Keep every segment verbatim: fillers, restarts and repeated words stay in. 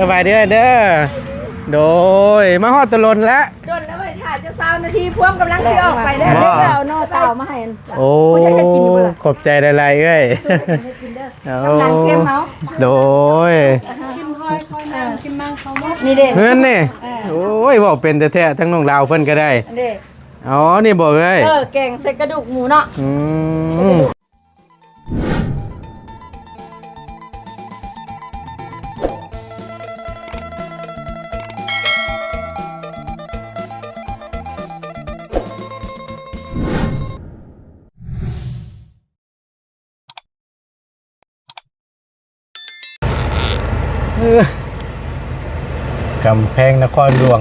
สบายดีเด้อ โดย มาฮอดตะลนแล้ว โดนแล้วไปถ่ายจะซาวนาที พวกกำลังสิออกไปแล้ว บ่ เดี๋ยวเอาหน่อเต่ามาให้ โอ้ ผู้ใหญ่จะกินอยู่บ่ล่ะ ขอบใจหลายๆเอ้ย กินเด้อ โอ้ กำลังเตรียมเมา โดย กินหอย หอยนางรม กินมังเขามด นี่เด้ เพื่อนนี่ เออ โอ้ย เว้าเป็นแท้ๆ ทั้งน้องลาวเพิ่นก็ได้ เด้ อ๋อ นี่บ่เอ้ย เออ แกงใส่กระดูกหมูเนาะ อืม เออ กำแพงนครหลวง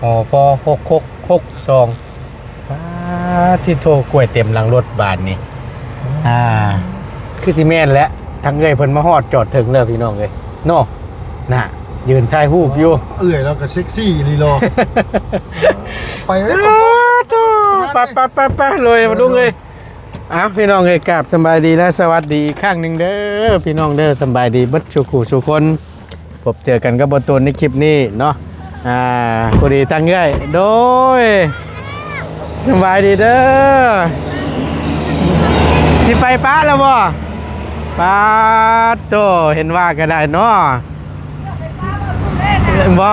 หพ หกหกหกสอง ป๊าด ที่โทกล้วยเต็มหลังรถบาดนี่ อ่า คือสิแม่นแหละ ทางเอื้อยเพิ่นมาฮอดจอดถึงแล้วพี่น้องเอ้ย เนาะ น่ะ ยืนถ่ายรูปอยู่ เอื้อยเราก็เซ็กซี่อีหลีหรอ ไปเลย ป๊าดโธ่ ไป ไป ไป ไป เลยมาลุงเอ้ย อ่ะ พี่น้องเอ้ย กราบสำบายดีและสวัสดีอีกครั้งหนึ่งเด้อ พี่น้องเด้อ สำบายดีเบิดสู่คู่สู่คน พบเจอกันกับบ่าวตูนในคลิปนี้เนาะ อ่า พอดีตั้งเอื้อย โดย สำบายดีเด้อ สิไปปะแล้วบ่ ปะโธ่ เห็นว่าก็ได้เนาะ บ่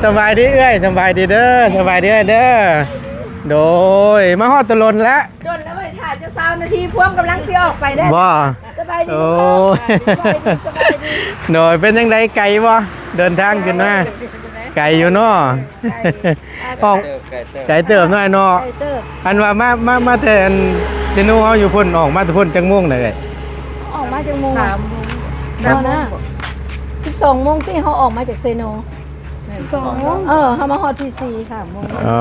สำบายดีเอื้อย สำบายดีเด้อ สำบายดีเด้อ โดย มาฮอดตะลนแล้ว โดนแล้วไปถ่ายจะซาวนาที พวกกำลังสิออกไปได้ บ่ สบายดี โอ้ย สบายดี สบายดี โดย เป็นจั่งใด ไกลบ่ เดินทางขึ้นมา ไกลอยู่เนาะ ไกล ออก ไกลเติบ ไกลเติบหน่อยเนาะ ไกลเติบ อันว่ามา มา มาแต่อันเซโนเฮาอยู่พุ่น ออกมาแต่พุ่นจักโมงน่ะเอ้ย ออกมาจักโมง สามโมง เฮานะ สิบสองโมงที่เฮาออกมาจากเซโน สิบสองโมง เออ เฮามาฮอดพีซี สามโมง อ๋อ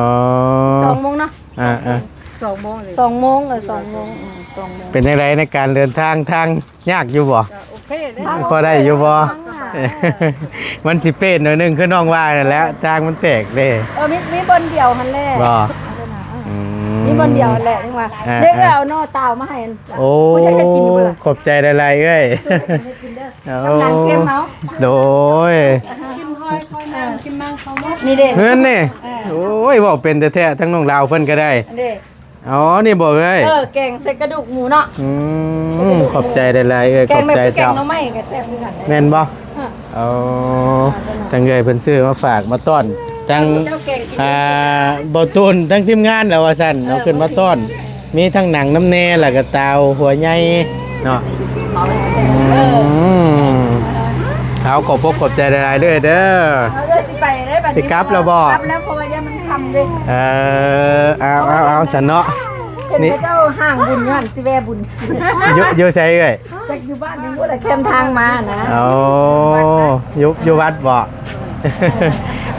สิบสองโมงเนาะ อ่า อ่า สองโมงเลย สองโมง เออ สองโมง อืม สองโมง เป็นจั่งใดในการเดินทาง ทางยากอยู่บ่ ก็โอเคเด้ พอได้อยู่บ่ ทางหา มันสิเปนหน่อยหนึ่งคือน้องว่านั่นแหละ ทางมันแตกเด้ เออ มี มีบ่อนเดียวหั่นแหละ บ่ เอาไปนะ เออ อืม มีบ่อนเดียวหั่นแหละ จั่งว่า อ่า เดี๋ยว อ่า เอาหน่อเต่ามาให้ โอ้ ผู้ใหญ่จะกินอยู่บ่ล่ะ ขอบใจหลายๆเอ้ย กินเด้อ โอ้ กำลังเตรียมเมา โดย กินหอย หอยนางรม กินมังเขามด นี่เด้ เพื่อนนี่ เออ โอ้ย เว้าเป็นแท้ๆ ทั้งน้องลาวเพิ่นก็ได้ อันเด้ อ๋อ นี่บ่เอ้ย เออ แกงใส่กระดูกหมูเนาะ อืม ขอบใจหลายๆเอ้ย แกงแบบ ขอบใจ แกง เจ้า หน่อไม้ก็แซ่บคือกัน แม่นบ่ เออ อ๋อ ทางเอ้ยเพิ่นซื้อมาฝากมาต้อน ทาง เจ้าแกงกิน อ่า บ่าวตูน ทั้งทีมงานแล้วว่าซั่น เอาขึ้นมาต้อน มีทั้งหนังนำแน่ แล้วก็เต่าหัวใหญ่เนาะ เออ อืม เอาขอบอกขอบใจหลายๆเด้อ เด้อ เอาเด้อ สิไปเด้อ บัดนี้ สิกลับแล้วบ่ กลับแล้ว เพราะว่าย่านมันค่ำเด้อ เออ เอา เอา เอา ซั่นเนาะ เห็น นี่ พระเจ้าห่างบุญอยู่หั่น สิแวะบุญ อยู่ อยู่ไสเอ้ย จักอยู่บ้านอยู่พุ้นแหละ แคมทางมานะ อ๋อ อยู่ อยู่วัดบ่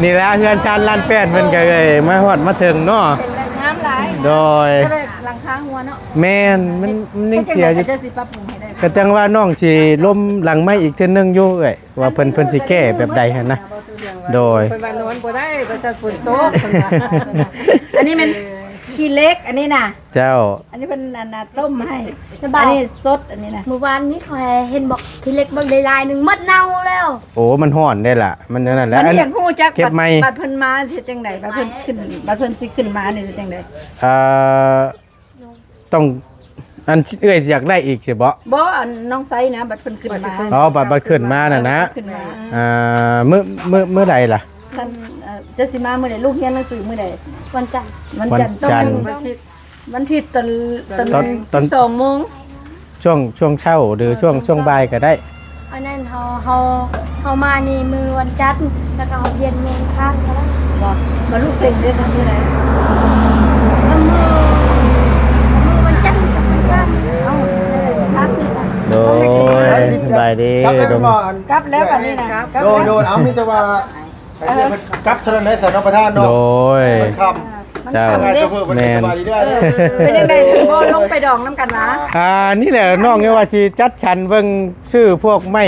นี่แหละเฮือนชานลานแป้นเพิ่นก็เลยมาฮอดมาถึงเนาะ เป็นแบบงามหลาย โดย แต่แบบหลังคาหัวเนาะ แม่น มัน มันยังเสียอยู่ เจ้าสิปรับปรุงให้ได้ ก็จั่งว่าน้องสิลมหลังไม้อีกเทื่อนึงอยู่เอ้ย ว่าเพิ่น เพิ่นสิแก้แบบใดหั่นนะ โดย เพิ่นว่านอนบ่ได้ ประชาฝนตก เพิ่นว่า อันนี้มันขี้เหล็ก อันนี้น่ะ เจ้า อันนี้เพิ่นอันน่ะต้มให้ สบาย อันนี้สด อันนี้น่ะ เมื่อวานนี้ข้อยเห็นบักขี้เหล็กบักหลายๆหนึ่ง หมดเน่าแล้ว โอ้ มันฮ้อนได้ล่ะ มันอันนั้นแหละ อันนี้อยากฮู้จัก เก็บใหม่ บัด บัดเพิ่นมาสิจั่งใด บัดเพิ่นขึ้น บัดเพิ่นสิขึ้นมานี่สิจั่งใด เอ่อ ต้อง อันเอื้อยอยากได้อีกสิบ่ บ่ อันน้องไซนะ บัดเพิ่นขึ้นมา อ๋อ บัด บัดขึ้นมาน่ะนะ บัดขึ้นมา อ่า มื้อ มื้อ มื้อใดล่ะ ท่าน เอ่อ เจ้าสิมามื้อใด ลูกเรียนหนังสือมื้อใด วันจันทร์ วันจันทร์ วันจันทร์ ต้อง วันอาทิตย์ วันอาทิตย์ตอน ตอน ตอน ตอน สิบสองโมง ช่วง ช่วงเช้าหรือช่วง เออ ช่วง ช่วงบ่ายก็ได้ อันนั้นเฮา เฮา เฮามานี่มื้อวันจันทร์ แล้วก็เฮาเรียนมื้ออังคารก็ได้ บ่ มาลูกเซ็งเด้อมื้อใด มื้อ มื้อวันจันทร์กับวันอังคาร เอ้า โดย สบายดี กลับแล้วบ่ กลับแล้วบัดนี้นะ โดย โดย เอามีแต่ว่า เออ กลับเท่านั้นได้สนประธานเนาะ โดย มันค่ำ เจ้า มันค่ำ แม่น สบายดีเด้อ เป็นจั่งใด๋ สิบ่ลงไปดองนำกันวะ อ่า นี่แหละน้องเอ้ยว่าสิจัดสรรเบิ่งซื้อพวกไม้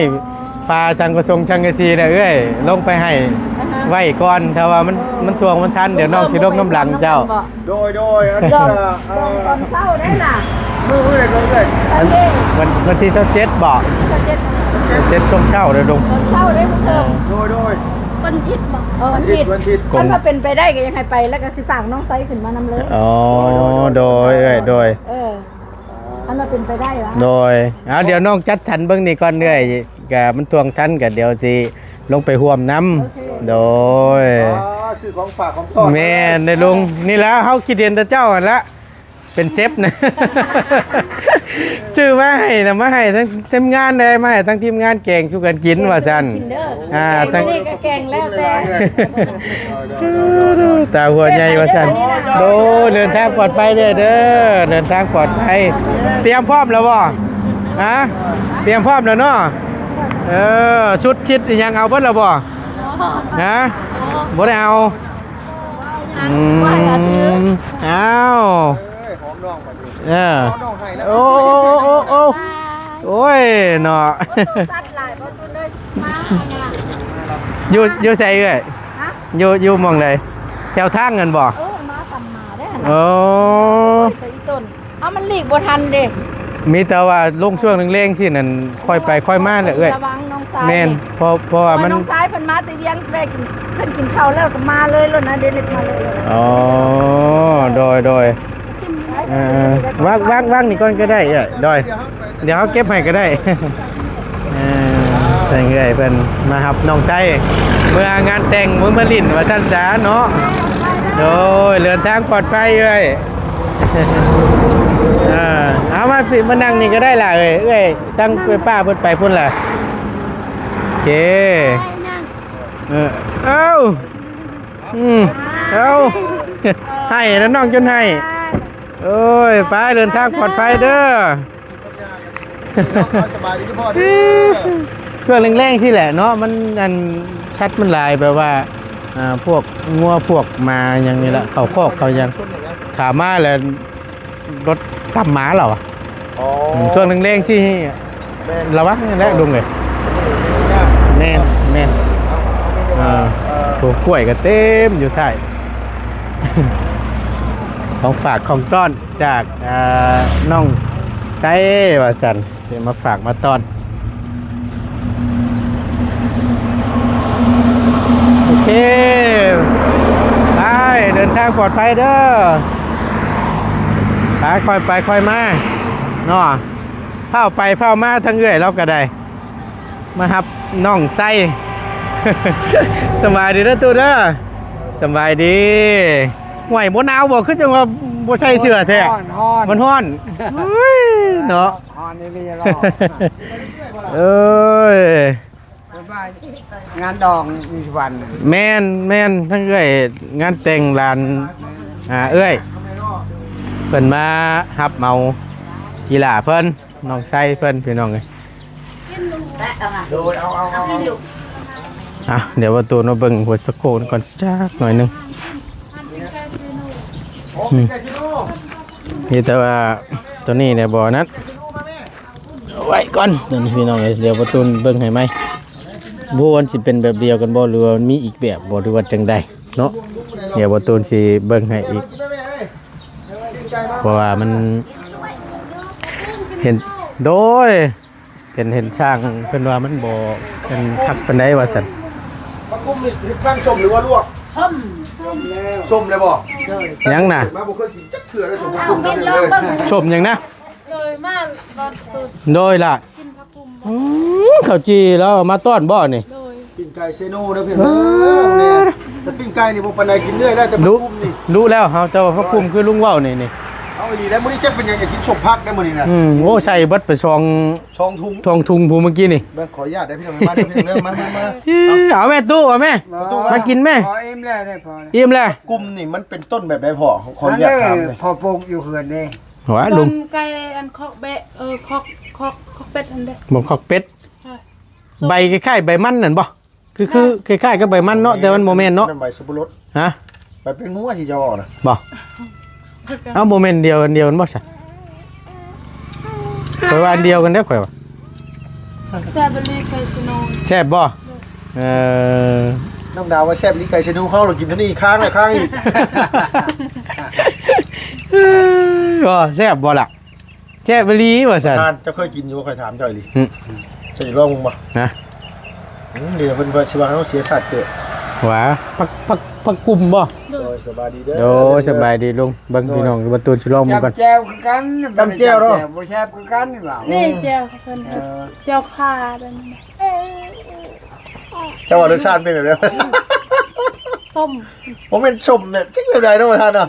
ปาสังกะสงสังกะสีน่ะเอ้ย ลงไปให้ อ่าฮะ ไว้ก่อน ถ้าว่ามัน มันทวงมันทัน เดี๋ยวน้องสิลงนำหลังเจ้า โดย โดย อันนี้ก็ ดอง เอ่อ ดองตอนเช้าได้ล่ะ มื้อ มื้อใดก่อนเอ้ย วัน วันที่ซาวเจ็ดบ่ ซาวเจ็ด ซาวเจ็ด เฮ็ดช่วงเช้าเด้อลุง ตอนเช้าได้พวกเธอ โดยโดย วันอาทิตย์บ่ เออ วันอาทิตย์ วันอาทิตย์ คันว่าเป็นไปได้ก็ยังให้ไป แล้วก็สิฝากน้องไซขึ้นมานำเลย อ๋อ โดย โดย โดย เออ คันว่าเป็นไปได้วะ โดย เอา เดี๋ยวน้องจัดสรรเบิ่งนี่ก่อนเอื้อย ก็มันทวงทัน ก็เดี๋ยวสิลงไปร่วมนำ โอเค โดย อ๋อ ซื้อของฝากของต้อน แม่นเด้อลุง นี่แหละเฮาคิดเห็นแต่เจ้าหั่นละ เป็นเซฟนะ ซื้อมาให้นะ มาให้ทั้งทีมงานเลย มาให้ทั้งทีมงานแกงสู่กันกินว่าซั่น กินเด้อ อ่า ทั้ง นี่ก็แกงแล้วแต่ ตาหัวใหญ่ว่าซั่น โดย เดินทางปลอดภัยเด้อ เด้อ เดินทางปลอดภัย เตรียมพร้อมแล้วบ่ ฮะ เตรียมพร้อมแล้วเนาะ เออ ชุดชิดอิหยังเอาเบิดแล้วบ่ ฮะ บ่ได้เอา อืม อ้าว เอ้ย หอมน้องบัดนี้ เออ หอมน้องให้แล้ว โอ้ โอ้ โอ้ โอ้ โอ้ย เนาะ สัตว์หลายบ่ตุนเลย มาเนี่ย อยู่ อยู่ไสเอื้อย ฮะ อยู่ อยู่หม่องใด แถวทางกันบ่ เออ มาตำหมาได้หั่นน่ะ โอ้ แต่อีต้น เอามันหลีกบ่ทันเด้ มีแต่ว่าลงช่วงแลงๆ สินั่น ค่อยไปค่อยมาแหละเอื้อย ระวังน้องชาย แม่น นี่ เพราะ เพราะว่ามัน น้องชายเพิ่นมาแต่เวียง แวะกิน เพิ่นกินข้าวแล้วก็มาเลยโลดนะ เดลิกมาเลย อ๋อ โดย โดย เออ วาง วาง วางนี่ก่อนก็ได้เอ้ย โดย เดี๋ยวเฮาเก็บให้ก็ได้ เออ แต่งเอื้อยเพิ่นมารับน้องไซ เมื่องานแต่ง เมื่อมาหลิ้นว่าซั่นซะเนาะ โดย เดินทางปลอดภัยเอื้อย เออ เอามาสิ มานั่งนี่ก็ได้ล่ะเอ้ย เอื้อย ตั้งไปป้าเพิ่นไปพุ่นล่ะ โอเค เออ เอ้า อืม เอ้า ให้แล้วน้องจนให้ โอ้ย ไป เดินทางปลอดภัยเด้อ สบายดีพ่อเด้อ ช่วงแลงๆ สิแหละเนาะ มัน อัน สัตว์มันหลาย แบบว่า อ่า พวกงัวพวกหมาหยังนี่แหละ เข้าคอกเข้าหยัง ขามาแล้ว รถตำหมาเหรอวะ อ๋อ อืม ช่วงแลงๆ สิ แม่น ระวังนั่นแหละลุงเอ้ย แม่น แม่น เอา เอา เอา อ่า เอ่อ โอ้ กล้วยก็เต็มอยู่ท้าย ของฝากของต้อนจาก อ่า น้องไซว่าซั่น สิมาฝากมาต้อน โอเค ไป เดินทางปลอดภัยเด้อ ไป ค่อยไป ค่อยมา เนาะ เฝ้าไป เฝ้ามา ทั้งเอื้อยเราก็ได้ มารับน้องไซ สบายดีเด้อตู้เด้อ สบายดี ห่วย บ่หนาวบ่ คือจังว่าบ่ใส่เสื้อแท้ ฮ้อน ฮ้อน มันฮ้อน อุ้ย เนาะ ฮ้อนอีหลี ร้อน เอ้ย งานดองอยู่สุพรรณน่ะ แม่น แม่น ทั้งเอื้อย งานแต่งหลาน อ่า เอื้อย เพิ่นมารับเหมาอีหล้าเพิ่น น้องไซเพิ่น พี่น้องเอ้ย โดย เอา เอา เอา เอา อ่ะ เดี๋ยวบ่าวตูนมาเบิ่งหัวสะโคกก่อนจักหน่อยหนึ่ง อืม นี่แต่ว่าตัวนี้เนี่ยบ่นั้น เอาไว้ก่อน ตัวนี้พี่น้องเอ้ย เดี๋ยวบ่าวตูนเบิ่งให้ใหม่ บ่ว่ามันสิเป็นแบบเดียวกันบ่ หรือว่ามันมีอีกแบบบ่ หรือว่าจังใดเนาะ เดี๋ยวบ่าวตูนสิเบิ่งให้อีก เพราะว่ามัน เห็น โดย เห็น เห็นช่างเพิ่นว่ามันบ่ เป็นคักปานใดว่าซั่น ผักบุ้งนี่เฮ็ดขั้นส้มหรือว่าลวก ส้ม ส้มเลยบ่ โดย ยังน่ะ มาบ่เคยกินจักเทื่อเลยส้มผักบุ้ง เอากินลองเบิ่ง ส้มหยังนะ โดยมาบ่าวตูน โดยล่ะ กินผักบุ้งบ่ อืม ข้าวจี่แล้วมาต้อนบ่นี่ โดย ปิ้งไก่เซโนเด้อพี่น้อง เออ เด้อ แต่ปิ้งไก่นี่บ่ปานใด กินเรื่อยแล้ว แต่ผักบุ้งนี่ รู้ รู้แล้วเฮา แต่ว่าผักบุ้งคือลุงเว้านี่ นี่ เอาอีหลีแล้ว มื้อนี้จักเป็นหยัง อยากกินส้มผักได้มื้อนี้นะ อืม โอ้ ใส่เบิดไปสอง สองถุง สองถุงพู้นเมื่อกี้นี่ เบิ่ง ขออนุญาตได้พี่น้อง มาเด้อพี่น้องเด้อ มา มา มา เอาแม่ตู้ เอาแม่ เอาตู้มา มากินแม่ พออิ่มแล้วได้พอแล้ว อิ่มแล้ว กลุ่มนี่มันเป็นต้นแบบใดพ่อ ขออนุญาตถามเลย อันนี้พ่อปลูกอยู่เฮือนเด้ หัวลุง ต้นไก่อันคอกแบะ เออ คอก คอก คอกเป็ดอันเด้ บ่คอกเป็ด ใช่ ใบคล้ายๆ ใบมันนั่นบ่ คือ คือ คล้ายๆ กับใบมันเนาะ แต่มันบ่แม่นเนาะ นั่นใบสับปะรด ฮะ ใบเป็นงัวที่จะออกนะ บ่ เอ้า บ่แม่นเดียวกัน เดียวกันบ่ซะ ข้อยว่าอันเดียวกันเด้อ ข้อยว่า สตรอเบอรี่ไก่เซโน แซ่บบ่ เออ น้องดาวว่าแซ่บอีหลีไก่เซโน เขาเรากินเท่านี้อีกครั้งละครั้งอีก บ่ แซ่บบ่ล่ะ แซ่บอีหลีว่าซั่น ท่านเจ้าเคยกินอยู่บ่ ข้อยถามเจ้าอีหลี อืม จะลองบ่ นะ อืม เดี๋ยวเพิ่นว่าสิว่าเฮาเสียชาติเกิด หวา ผัก ผัก ผักกุมบ่ โดย สบายดีเด้อ โดย สบายดีลุง เบิ่งพี่น้อง ประตูสิลองมันก่อน จำแจ่วคือกัน จำแจ่วเนาะ บ่แซ่บคือกันนี่หว่า นี่แจ่วเพิ่น เออ แจ่วข่าแบบนี้ เจ้าว่ารสชาติเป็นแบบใด ส้ม บ่แม่นส้มเนี่ย จักแบบใดเนาะท่านเนาะ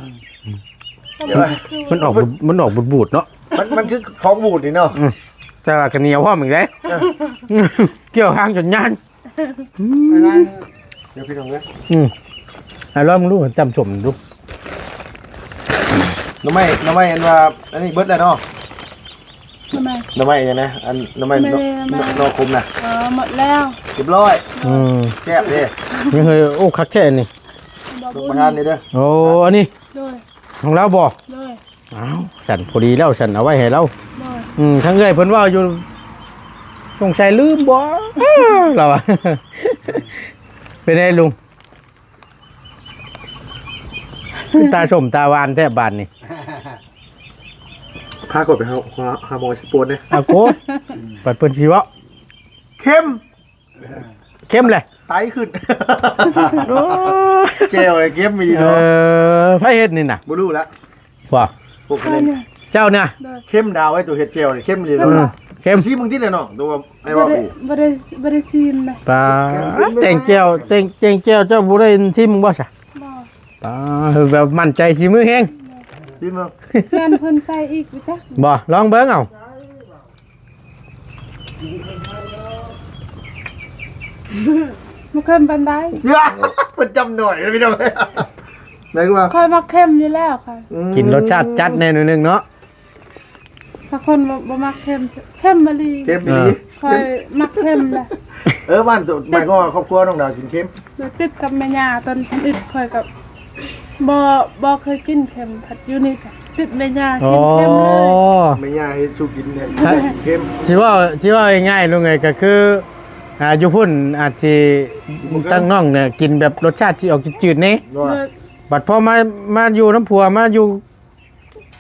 ส้ม เดี๋ยวนะ คือ มันออกบูด มันออกบูดๆเนาะ มัน มันคือของบูดนี่เนาะ อืม แต่ว่าก็เหนียวพร้อมอีกเด้ เออ เกี่ยวหางจนย่าน อืม อันนั้น เดี๋ยวพี่น้องเด้อ อืม อ่ะ ลองดู จำส้มดู หน่อไม้ หน่อไม้อันว่า อันนี้เบิดแล้วเนาะ หน่อไม้ หน่อไม้อันนะ อันหน่อไม้ ไม่ได้ หน่อ หน่อ หน่อขมนะ อ๋อ หมดแล้ว เรียบร้อย อืม แซ่บเด้ ยังเคย โอ้ คักแท้นี่ บ่ ลง บุญ ประทานนี่เด้อ โอ้ อันนี้ โดย ของเราบ่ โดย อ้าว สั่นพอดีแล้ว สั่นเอาไว้ให้เรา โดย อืม ทั้งเอื้อยเพิ่นว่าอยู่ สงสัยลืมบ่ เราอะ เป็นไงลุง ตาส้มตาหวานแท้บาดนี่ พาก่อนไปหา หา หาหมอสิปวดเนี่ย อาโก บัดเพิ่นสิเว้า เข้ม เข้มเลย ไตขึ้น โอ้ แจ่วเลยเข้มอีหลี เอ เนาะ อ ไผเฮ็ดนี่น่ะ บ่รู้ละ ว่า พวกเขาเล่น เจ้าเนี่ย โดย เข้มดาวไอ้ตัวเฮ็ดแจ่วนี่เข้มอีหลี เข้ม เนาะ เข้ม ซีมึงติดเลยเนาะ ตัวไอ้ว่า บ่ได้ โอ้ บ่ได้ บ่ได้ซีมนะ ปลา เข้ม แต่งแจ่ว แต่ง แต่งแจ่วเจ้าบ่ได้ซีมบ่ซะ บ่ ปลา แบบมั่นใจสีมือแฮง ซีมึง แม่นเพิ่นใส่อีกบ่จัก บ่ ลองเบิ่งเอา บ่เค็มปานใด เย้ย เพิ่นจำหน่อยนะพี่น้อง ไหนกูว่า ข้อยมักเค็มอยู่แล้วค่ะ อืม กินรสชาติจัดแน่หน่อยหนึ่งเนาะ ถ้าคนบ่ บ่มักเค็ม เค็มอีหลี เค็มอีหลี เออ ข้อยมักเค็มนะ เออ บ้านตัว หมายความว่าครอบครัวน้องดาวกินเค็ม โดยติดกับแม่ย่า ตอนทำอิฐข้อยก็บ่ บ่เคยกินเค็ม ผัดอยู่นี่ซะ ติดแม่ย่ากินเค็มเลย อ๋อ แม่ย่าเฮ็ดสู่กินเนี่ย ฮะ เค็ม สิว่า สิว่าง่ายๆลุงเอ้ย ก็คือ อ่า อยู่พุ้นอาจสิ ตั้งน้องเนี่ยกินแบบรสชาติสิออกจืดๆแน่ ว่า โดย บัดพอมา มาอยู่นำผัว มาอยู่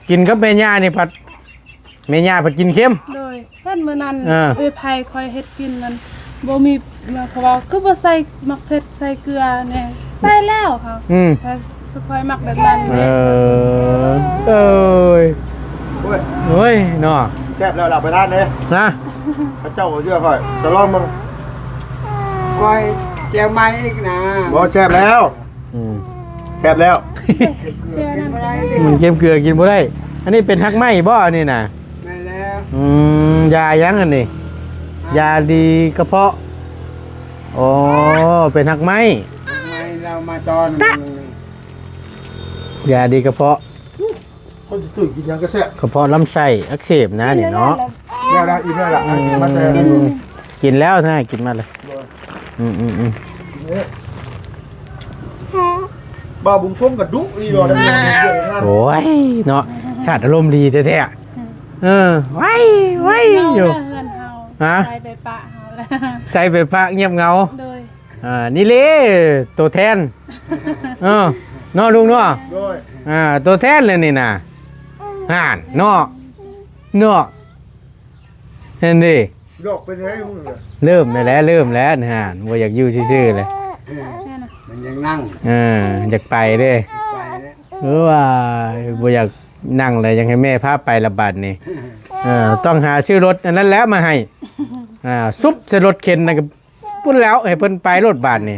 กินกับแม่ย่านี่ผัด แม่ย่าผัดกินเค็ม โดย เพิ่นมื้อนั้น อ่า เอ้ยไผข้อยเฮ็ดกินนั่น บ่มี เขาว่า คือบ่ใส่หมากเผ็ดใส่เกลือแน่ ใส่แล้วค่ะ อืม แต่สุข้อยมักแบบนั้น เออ เอ้ย โอ้ย เฮ้ย เนาะ แซ่บแล้วล่ะไปทานเด้ นะ พระเจ้าบ่เชื่อข้อย จะลองมึง ก้อยแจ่วใหม่อีกนะ บ่แซ่บแล้ว อืม แซ่บแล้ว เจอนั่นก็ได้ มันเค็มเกลือกินบ่ได้ อันนี้เป็นฮักไม้บ่อันนี้น่ะ แม่นแล้ว อืม ยาหยังอันนี้ ยาดีกระเพาะ อ๋อ เป็นฮักไม้ ไม่เรามาตอน ยาดีกระเพาะ เขาจะตื่นกินหยังก็แซ่บ กระเพาะลำไส้อักเสบนะนี่เนาะ แล้วนะ อิ่มแล้วล่ะ อืม มาแต่ กิน กินแล้วนะ กินมาเลย อืม อืม อืม บ่าวบุญคงกะดุอีหลีเนาะ โอ้ย เนาะ ชาติอารมณ์ดีแท้ๆ เออ ไว้ ไว้อยู่ เฮือนเฮา ฮะ ใส่ไปปะเฮาแล้ว ใส่ไปปะเงียบเหงา โดย อ่า นี่เลย ตัวแทน เออ เนาะลุงเนาะ โดย อ่า ตัวแทนเลยนี่น่ะ ห่าน เนาะ เนาะ เห็นดิ ดอกเป็นไงมึงเนี่ย เริ่มแล้ว เริ่มแล้ว ห่าน บ่อยากอยู่ซื่อๆเลย แน่น่ะ มันยังนั่ง เออ อยากไปเด้ ไปแล้ว เออ ว่า บ่อยากนั่งเลย อยากให้แม่พาไปละบัดนี่ เออ ต้องหาซื้อรถอันนั้นแล้วมาให้ อ่า ซุบใส่รถเข็นนั่นก็ พุ้นแล้ว ให้เพิ่นไปโลดบาดนี่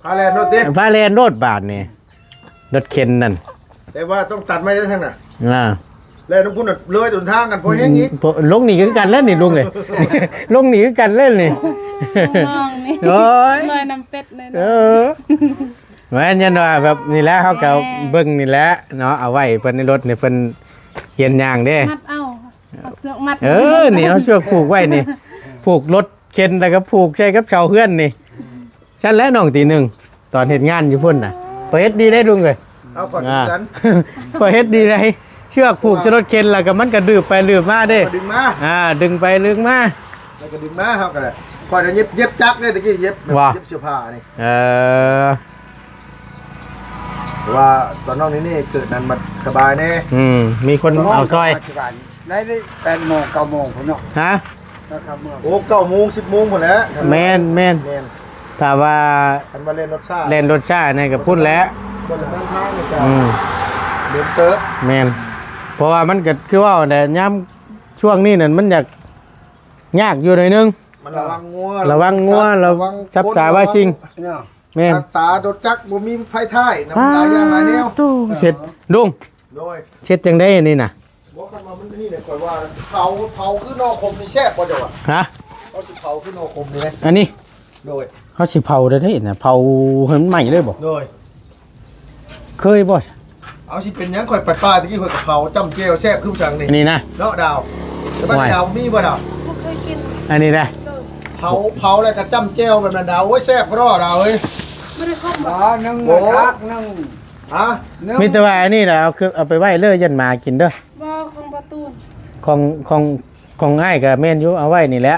พาแล่นโลดติ พาแล่นโลดบาดนี่ รถเข็นนั่น แต่ว่าต้องตัดไม้ได้ทั้งน่ะ อ่า แล่นพุ้นน่ะเลยหนทางกันพอแฮงอีก พอ ลงนี่คือกันแล้วนี่ลุงเอ้ย ลงนี่คือกันแล้วนี่ ลงนี่ โอ้ย ลอยน้ำเป็ดเลยนะ เออ แม่นยันว่าแบบนี่แหละ เฮาก็ แม่ เบิ่งนี่แหละเนาะ เอาไว้เพิ่นในรถนี่ เพิ่นเฮียนย่างเด้ มัดเอา เอาเสือกมัด เออ นี่เอาเสือกผูกไว้นี่ ผูกรถเข็นแล้วก็ผูกใส่กับเสาเฮือนนี่ ซั่นแหละน้องตีหนึ่ง ตอนเฮ็ดงานอยู่พุ้นน่ะ ข้อยเฮ็ดดีได้ลุงเอ้ย เอาก่อน อ่า กัน ข้อยเฮ็ดดีได้ เชือกผูกใส่รถเข็นแล้วก็มันก็ดืบไปดืบมาเด้ ดึงมา อ่า ดึงไปดึงมา แล้วก็ดึงมา เฮาก็ได้ ข้อยน่ะเย็บ เย็บจักรเด้ ตะกี้เย็บแบบ ว่า เย็บเสื้อผ้านี่ เออ เพราะว่าตอนน้องนี่นี่เกิดนั้นมันสบายแน่ อืม มีคนเอาซอย ปัจจุบันได้ ได้แปดโมง เก้าโมงพุ้นเนาะ ฮะ โอ้ เก้าโมง สิบโมงพุ้นแหละ แม่น แม่น แม่น ถ้าว่า คันว่าแล่นรถช้า แล่นรถช้านี่ก็พุ้นแหละ บ่จะเดินทางนี่ก็ อืม เดินเติบ แม่น เพราะว่ามันก็คือว่าแหละ ยามช่วงนี้นั่นมันอยาก ยากอยู่หน่อยนึง มันระวังงัว ระวังงัว ระวังสัตว์ ระวัง สับสาว่าสิ่ง เนี่ย แม่น ตาโดดจักบ่มีไฟท้ายนะ มันหลายอย่างหลายแนว อ้าว ตู้ เสร็จ ลุง โดย เสร็จจังได๋นี่น่ะ บ่ คันว่ามันนี่เนี่ย ข่อยว่าเผา เผาคือหน่อขมนี่แซ่บบ่เจ้าวะ ฮะ เขาสิเผาคือหน่อขมนี่นะ อันนี้ โดย เขาสิเผาได้เด้น่ะ เผาให้มันไหม้เลยบ่ โดย เคยบ่ เอาสิเป็นหยัง ข่อยไปป่าตะกี้ข่อยก็เผาจ้ำแจ่วแซ่บคือจังนี่ อันนี้นะ เนาะดาว แต่บ้าน โอ้ย ดาวมีบ่ดาว บ่เคยกิน อันนี้นะ เผา เผาแล้วก็จ้ำแจ่วแบบนั้นดาว โอ้ย แซ่บกะดอดาวเอ้ย บ่ได้ขมบ่ อ๋อ นึ่ง โอ้ คักนึ่ง ฮะ นึ่ง มีแต่ว่าอันนี้น่ะ เอาคือ เอาไปไว้เลย ย่านหมากินเด้อ บ่ ของบ่ตูน ของ ของ ของอ้ายก็แม่นอยู่ เอาไว้นี่แหละ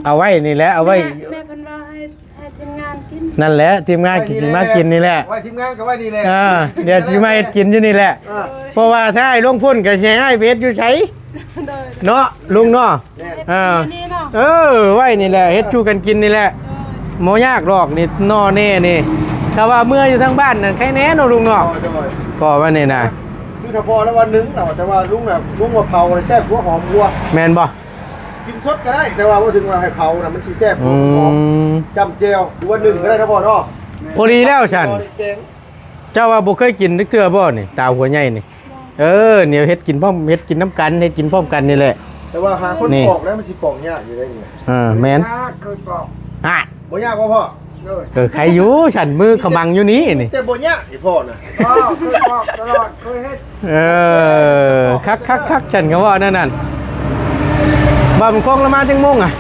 เอาไว้นี่แหละ เอาไว้ แม่ แม่เพิ่นว่าให้ ให้ทีมงานกิน นั่นแหละ ทีมงานก็สิมากินนี่แหละ ไว้ทีมงานก็ไว้นี่แหละ อ่า เดี๋ยวสิมาเฮ็ดกินอยู่นี่แหละ อ่า เพราะว่าถ้าอ้ายลงพุ้นก็สิให้อ้ายไปเฮ็ดอยู่ไส โดย เนาะลุงเนาะ แม่น อ่า อยู่นี่เนาะ เออ ไว้นี่แหละ เฮ็ดสู่กันกินนี่แหละ โดย บ่ยากดอกนี่ หน่อแหน่นี่ ถ้าว่าเมืออยู่ทางบ้านนั่นใครแหน่เนาะลุงเนาะ โดย โดย ก็ว่านี่นะ คือถ้าพอแล้ววันหนึ่งเนาะ แต่ว่าลุงน่ะ ลุงว่าเผาเลยแซ่บกว่าหอมกว่า แม่นบ่ กินสดก็ได้ แต่ว่าบ่ถึงว่าให้เผาน่ะ มันสิแซ่บกว่า อืม หอม จ้ำแจ่ว หรือว่านึ่งก็ได้นะพ่อเนาะ พอดีแล้วฉัน แกง เจ้าว่าบ่เคยกินจักเทื่อบ่นี่ ตาหัวใหญ่นี่ เออ เดี๋ยวเฮ็ดกินพร้อม เฮ็ดกินนำกัน เฮ็ดกินพร้อมกันนี่แหละ แต่ว่าหาคน นี่ ปอกแล้วมันสิปอกยากอยู่ได้นี่ เออ แม่น ยากคือปอก อ่ะ บ่ยากบ่พ่อ โดย เออ ใครอยู่ ฉันมือขมังอยู่นี่นี่ แต่บ่ยากไอ้พ่อน่ะ พ่อเคยปอกตลอด เคยเฮ็ด เออ คักๆๆ ฉันก็ว่าแนวนั้น บ้านคงละมาจังโมงอะ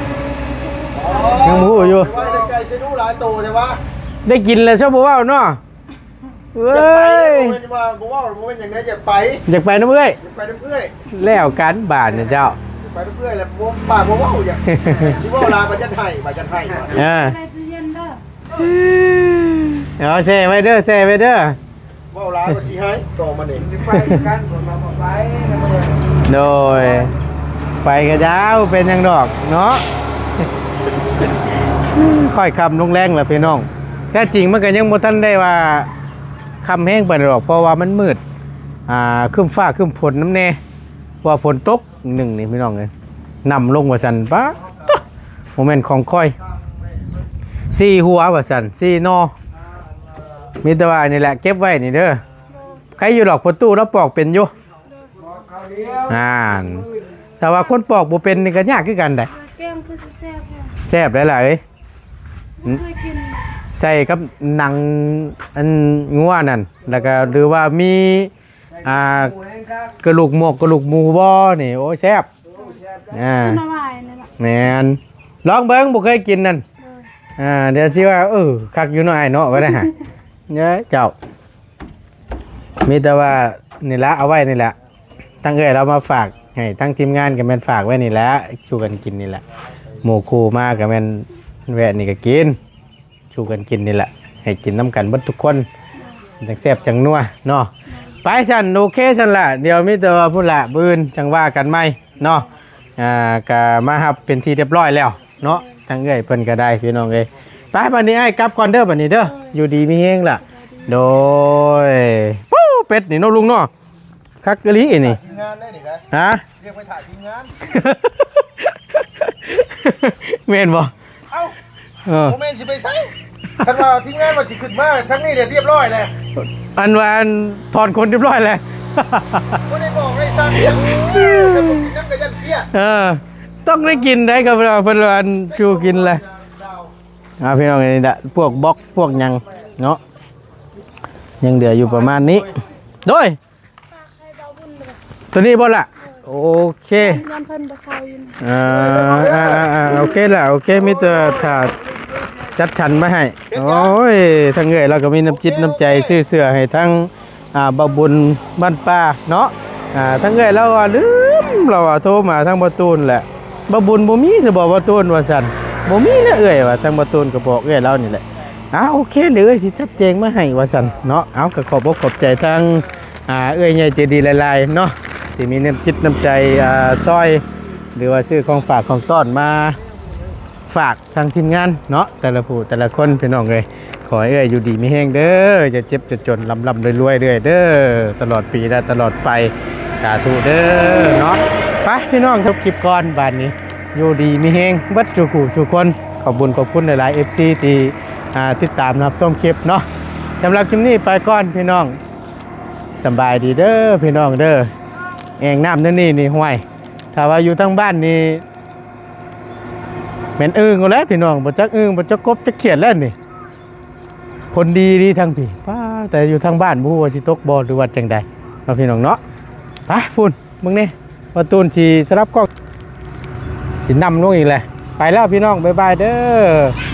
ยังบ่ฮู้อยู่ ว่าได้ไก่ใส่ดูหลายโตใช่ปะ ได้กินแล้วซะบ่เว้าเนาะ เว้ย อยากไป บ่แม่นว่าบ่เว้า บ่แม่นอย่างใด อยากไป อยากไปนำเอื้อย อยากไปนำเอื้อย แล้วกันบาดนี่เจ้า อยากไปนำเอื้อยแล้วบ่ ปากบ่เว้าอยาก สิเว้าหลายบาดยันไห้ บาดยันไห้ เออ ใส่ตู้เย็นเด้อ เอาแช่ไว้เด้อ แช่ไว้เด้อ เว้าหลายกว่าสิหายต่อมานี่ สิไปกัน ผมมาบ่ไปนะ โดย ไปกะเจ้า เป็นหยังดอกเนาะ ค่อยค่ำลงแลงล่ะพี่น้อง แท้จริงมันก็ยังบ่ทันได้ว่าค่ำแฮงปานใดดอก เพราะว่ามันมืด อ่า ครึ้มฟ้าครึ้มฝนนำแน่ ว่าฝนตกหนึ่งนี่พี่น้องเอ้ย น้ำลงว่าซั่น ป๊าด บ่แม่นของข้อย สี่หัวว่าซั่น สี่หน่อ มีแต่ว่านี่แหละ เก็บไว้นี่เด้อ ใครอยู่ดอก ประตูเราปอกเป็นอยู่ อ่าน แต่ว่าคนปอกบ่เป็นนี่ก็ยากคือกันได้ แกงคือสิแซ่บเลย แซ่บหลายๆ บ่เคยกิน ใส่กับหนังอันงัวนั่น แล้วก็หรือว่ามี อ่า กระดูกหมก กระดูกหมูบ่นี่ โอ้ย แซ่บ อ่า น้ำลายนี่ล่ะ แม่น ลองเบิ่ง บ่เคยกินนั่น เออ อ่า เดี๋ยวสิว่า เออ คักอยู่เนาะ อ้ายเนาะ ว่าได้หา เนี่ย เจ้า มีแต่ว่านี่ละ เอาไว้นี่แหละ ทั้งเอื้อยเรามาฝากให้ ทั้งทีมงานก็แม่นฝากไว้นี่แหละ สู่กันกินนี่แหละ หมู่คู่มาก็แม่นแวะนี่ก็กิน สู่กันกินนี่แหละ ให้กินนำกันเบิดทุกคน จังแซ่บจังนัวเนาะ ไปซั่น โอเคซั่นล่ะ เดี๋ยวมีแต่ว่าพุ้นละ มื้ออื่นจังว่ากันใหม่เนาะ อ่า ก็มารับเป็นที่เรียบร้อยแล้วเนาะ ทั้งเอื้อยเพิ่นก็ได้พี่น้องเอ้ย ไปบัดนี้อ้ายกลับก่อนเด้อบัดนี้เด้อ อยู่ดีมีแฮงล่ะ โดย ปู๊ เป็ดนี่เนาะลุงเนาะ คักอีหลีนี่ ทีมงานได้นี่นะ ฮะ เรียกไปถ่ายทีมงาน แม่นบ่ เอ้า เออ บ่แม่นสิไปไส คันว่าทีมงานว่าสิขึ้นมาทางนี้เนี่ยเรียบร้อยแล้ว อันว่าอันถอนขนเรียบร้อยแล้ว บ่ได้บอกได้สั่งหยัง แต่ผมกินน้ำกะยันเครียด เออ ต้องได้กินได้ครับ เพิ่นว่าอันสู่กินแหละ อ่า พี่น้อง นี่ละ พวกบล็อก พวกหยังเนาะ ยังเหลืออยู่ประมาณนี้ โดย ตัวนี้บ่ล่ะ โอเค เพิ่นบ่เข้าอยู่ อ่า อ่า อ่า อ่า โอเคล่ะ โอเค มีแต่ถ้าจัดสรรมาให้ โอ้ย ทั้งเอื้อยเราก็มีน้ำจิตน้ำใจซื้อเสื้อให้ทั้ง อ่า บ่าวบุญบ้านป่าเนาะ อ่า ทั้งเอื้อยเราว่าลืม เราว่าโทรมาทั้งบ่าวตูนแหละ บ่าวบุญบ่มี สิบอกบ่าวตูนว่าซั่น บ่มีนะเอื้อยว่า ทั้งบ่าวตูนก็บอกเอื้อยเรานี่แหละ อ่า โอเค เดี๋ยวเอื้อยสิจัดแจงมาให้ว่าซั่นเนาะ เอา ก็ขอบอกขอบใจทั้ง อ่า เอื้อยใหญ่ใจดีหลายๆเนาะ ที่มีน้ำจิตน้ำใจ อ่า ซอย หรือว่าซื้อของฝากของต้อนมาฝากทางทีมงานเนาะ แต่ละผู้แต่ละคนพี่น้องเอ้ย ขอให้เอ้ยอยู่ดีมีแฮงเด้อ อย่าเจ็บอย่าจน ร่ำๆรวยๆเด้อเด้อ ตลอดปีและตลอดไป สาธุเด้อเนาะ ไปพี่น้อง จบคลิปก่อนบาดนี้ อยู่ดีมีแฮงเบิดสู่ผู้สู่คน ขอบบุญขอบคุณหลายๆ เอฟซี ที่อ่าติดตามรับชมคลิปเนาะ สำหรับคลิปนี้ไปก่อนพี่น้อง สำบายดีเด้อพี่น้องเด้อ แอ่งน้ำนั่นนี่นี่ห้วย ถ้าว่าอยู่ทางบ้านนี่แม่นอึ่งเอาแหล้วพี่น้อง บ่จักอึ่ง บ่จักกบจักเขียดแล้วนี่ คนดีดีทางพี่ ป้า แต่อยู่ทางบ้านบ่ฮู้ว่าสิตกบ่ หรือว่าจังใดเนาะพี่น้องเนาะ ไปพุ้น เบิ่งนี่ บ่าวตูนสิสลับกล้อง สินำลงอีกแหละ ไปแล้วพี่น้อง บ๊ายบายเด้อ